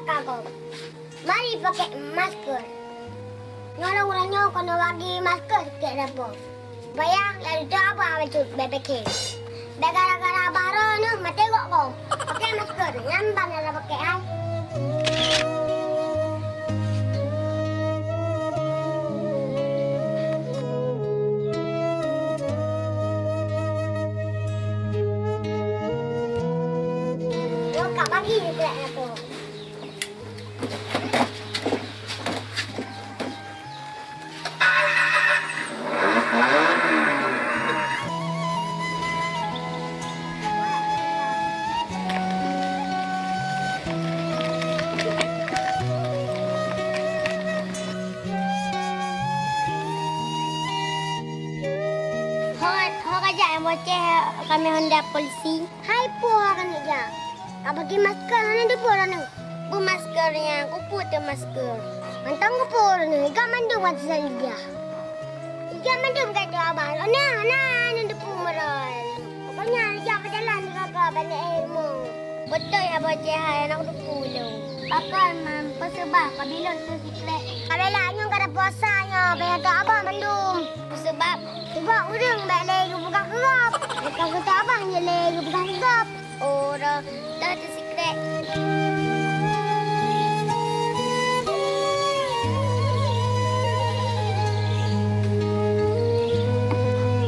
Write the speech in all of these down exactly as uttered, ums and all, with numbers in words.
Ka gob. Mari pakai masker. Nyoe ureueng nyoe keuneuk bagi masker keu Rabu. Bayang lalu tu apa bacut bebek. Bèk gara-gara baroe nyoe maté gok ko. Pakai masker, nyan ban ada pakai ai. Nyoe ka bagi keu Rabu. Ho, ho ka jak nyang boceh kami honda polisi. Hai po ho keuneuk jak. Ka bagi masker hana deungoe droeneuh. Peue masker nyan, keupeue teuh masker? Mantong keupeue droeneuh, iga mandum ka teusedia. Iga mandum ka teuabah, droeneuh hana, hana deungoe meuroi. Pokoknya jak peujalan di kaka balik eh rumoh. Beutôi Abah Cehai, aneuk duku lôn. Pakon man, peue seubab ka bilon teuh sikrek? Ka bela nyoe ka ada puasa nyoe, payah teuabah mandum. Peue seubab? Sebab ureueng bèk lé geupeugah keu gob. Bukan keu teuabah, nyan lé geupeugah keu gob. Oh, dah, dah teusikrek.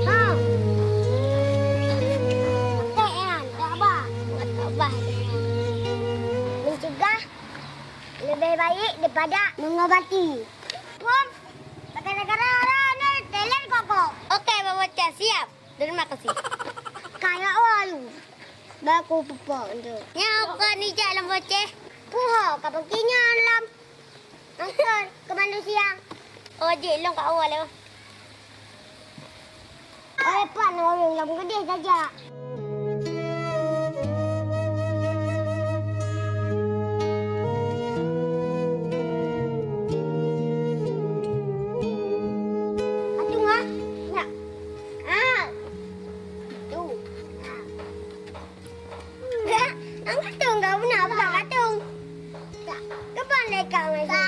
Ha. Teuh nyan, teuabah. Bukan teuabah. Mencegah lebih baik daripada mengobati. Pom, gara-gara orang ni telan koko. Okey, Bang Bocah, siap. Terima kasih. Kayak walu. Baku pupuk tu. Nyoe kon ijak lam boceh. Puho ka peuki nyan lam. Angkor ke manusia. Oh, jek long kat awal ya. Oi, pan orang lam gedeh saja. Atung ah. Nak. Ah. Tu. Ah. Ang katong ka beuna buka katong. Tak. Kepan leka masa.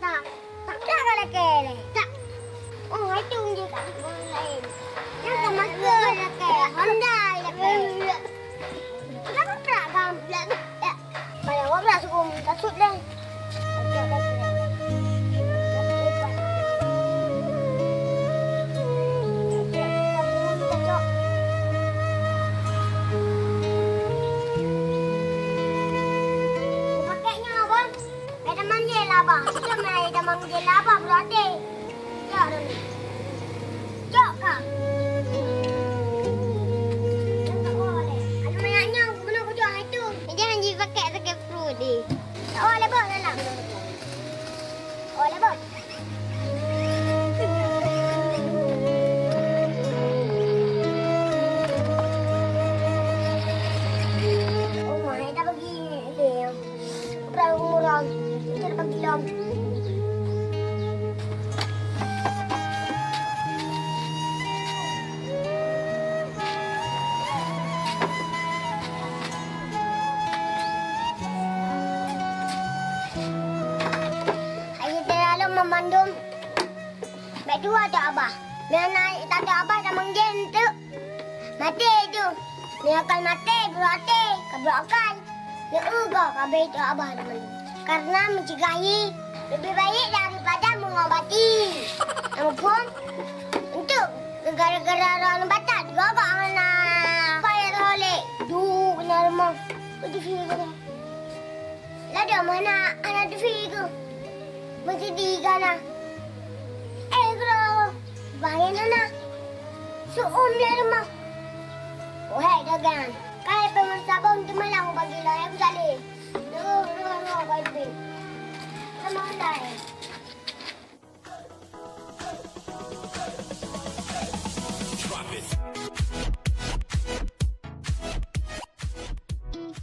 Tak. Tak. Tak ka leke le. Tak. Oh, itu je kat lain. Yang ka masker leke, Honda leke. Kenapa prak gam? Payah wabra sukum tasut deh. Pakeknya abang, ada manggil abang. Sudah mai ada manggil abang berarti. Ya, Roni. Cok ka. Aduh, banyak nyang guna kucok hai tu. Jangan ji pakai sakit perut deh. Oh, lebok dalam. Oh, lebok. Oh, mai dah bagi dia. Berang murang. Kita dapat bilang. Ayo, terlalu memandum. Baik dua tu abah. Nana tak ada abah dah manggil tu. Maté tu. Dia akan maté, berarti kebelokan. Leueu gob habéh teuabah teuma. Karena mencegahi lebih baik daripada mengobati. Muphom? Untuk gara-gara roh batat, gagak hana payah roh lé. Duh, kena rumah. Beuteufi kena. Ladom hana, hana teufi keu. Meuseudi kana. Eh, keu roh. Bahaya hana. Su'um lé rumah. Wahai dagang. Kai peumeursabong teumalang bagi lawyer Saleh. Roh, roh, roh, baik, baik.